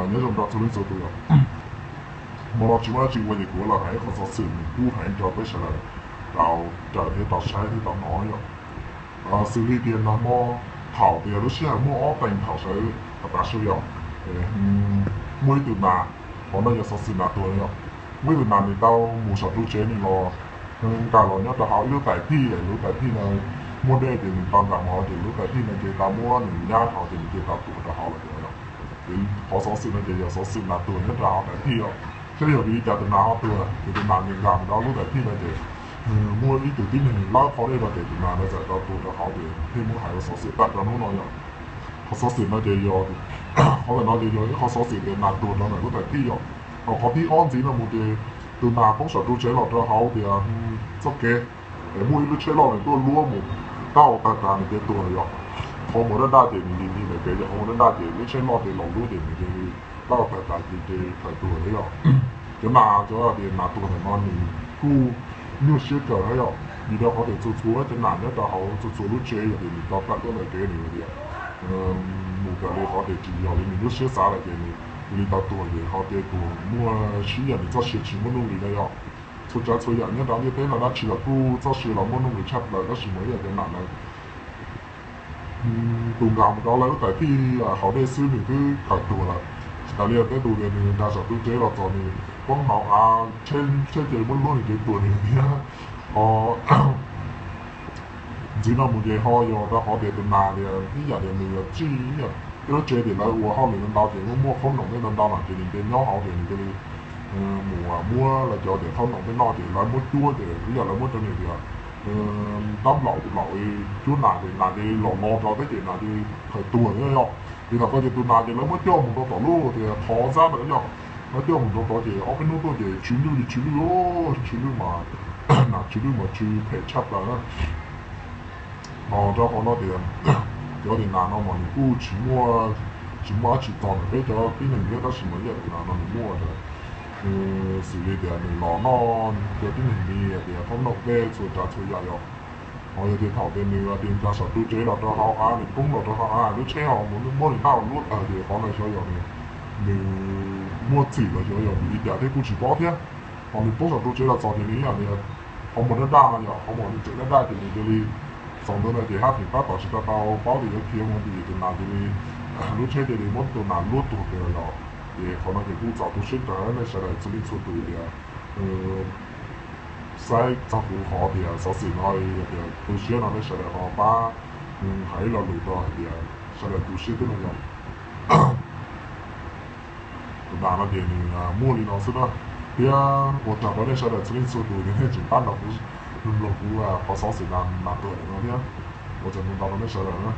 Nyob zoo rau txhua leej txhua tus yom. Hmo no tsis muaj dab tsi ua ces kuv los hais ib qho xov xwm nws kub heev rau peb sawv daws tau raws thiab tau saib thiab tau hnov yom. Xws li tias nag hmo thaum tias lub sij hawm muaj ob teev thaum sawv tav su yom, muaj ib tug nas, qhov no yog xov xwm nas tuag yom. Muaj ib tug nas nws tau mus saum ru tsev nws los nkag los nyob rau hauv ib lub tais thij, lub tais thij no muaj dej ces nws tau nkag mus hauv ces lub tais thij no ces tau muab nws nyab hauv ces nws ces tau tuag rau hauv lawm yom. Ces qhov xov xwm no ces yog xov xwm nas tuag nyob rau hauv tais thij yom. Thiab yog vim li cas tus nas ho tuag ces tus nas nws nkag mus rau lub tais thij no ces muaj ib tug tib neeg lawb qhov dej no ces tus nas no txawm tau tuag rau hauv ces thiaj muab hais ua xov xwm tag rau hnub no yom. Qhov xov xwm no ces yog, qhov ntawm no ces yog ib qho xov xwm tias nas tuag rau ntawm lub tais thij yom. Ho qhov thib ob ntxiv no mus ces tus nas poob saum ru tsev los rau hauv tias txoj kev es muaj ib lub tsheb loj nws tuaj luab mus tau tawg tas nws ces tuag lawm yom. Qhov muag daj daj ces nws li li ntawm kev yog qhov muag daj daj ces lub tsheb loj ces los luab ces nws ces tau tawg tas ces ces tawg tuag lawm yom. Cov nas, cov tias nas tuag ntawm no nws kuj nyuaj siab kawg na yom, vim rau qhov tias txhua txhua cov nas nyob rau hauv txhua txhua lub tsev yog tias nws tau tawm tuaj ntawm kev nws tias mus raws li qhov tias tsis yog li nws lub siab xav lawm ces nws cia li tau tuag ces ho tej tus muaj sib yam nws txoj sia tsis muaj nuj nqis na yom. Txhua tsav txhua yam nyob rau ntiaj teb no dab tsi los kuj txoj sia los muaj nuj nqis tshaj plaws tab sis mas ib yam cov nas lawv tus nkag mus rau lawv lub tais thij hauv dej xwb nws twb kawg tuag lawm. Tsis tas li tej tus tias nws nkag saum ru tsev los txog nws poob hauv av, tsheb ces muab luab nws ces tuag nws thiab. Ho ntxiv no mus ces ho yog rau qhov tias tus nas tias ib yam tias nws yog tsij ib lub tsev tias lawv ua hauj lwm ntau ntau ces muaj muaj qhob noom tej ntau ntau no ces nws cia nyob hauv ces nws cia li mus muab lawv cov tias qhob noom tej noj ces lawv muab cuab ces ib yam lawv muab cov niag tias ntab nplaum nplaum cuab nas ces nas cia li los no rau teb ces nas cia li khaws tuag thiab yom. Ces thaum ko ces tus nas ces lawv muab coj mus rau tom lub tias qhov zab ntawd yom. Lawv coj mus rau tod ces ob peb hnub tuaj ces tsw lwj li tsw lwj, tsw lwj mas, nas tsw lwj mas tsw phem tshaj plaws na. Ho rau qhov no tias cov tias nas no mas nws kuj tsis muaj, tsis muaj dab tsi txog ntawm peb cov tib neeg thiab tab sis mas ib yam tias nas no nws muaj tias xws li tias nws los noj cov tib neeg li tias qhob noom tej txhua tsav txhua yam yom. Ho yog tias thaum tias nws tias nkag saum ru tsev los rau hauv av, nws poob los rau hauv av lub tsheb ho mus muab nws ntaj luab tawg ces qhov no xyov yog nws muaj txim los xyov yog vim li cas thiab kuj tsis paub thiab. Ho nws poob saum ru tsev los txog ces nws ib yam li qhov muag daj daj no yom, qhov muag nws tseem daj daj ces nws cia li, txog ntawd no ces hab pheem tab tom tsis tau tau paub tias yuav khiav mus dab tsi ces tus nas cia li, lub tsheb cia li muab tus nas luab tuag kiag lawm yom. Ces qhov no ces kuj txaus tu siab kawg nej sawv daws txhua leej txhua tus tias saib txog kuv qhov tias xov xwm no yog tias tu siab no nej sawv daws ho pab hais ib lo lus rau hais tias sawv daws tu siab twb no yom. Tus nas no ces nws muaj li no xwb na, thiab ua tsaug rau nej sawv daws txhua leej txhua tus tias nej tseem pab nrog kuv mloog kuv qhov xov xwm nas tuag no thiab. Ua tsaug ntau ntau rau nej sawv daws na.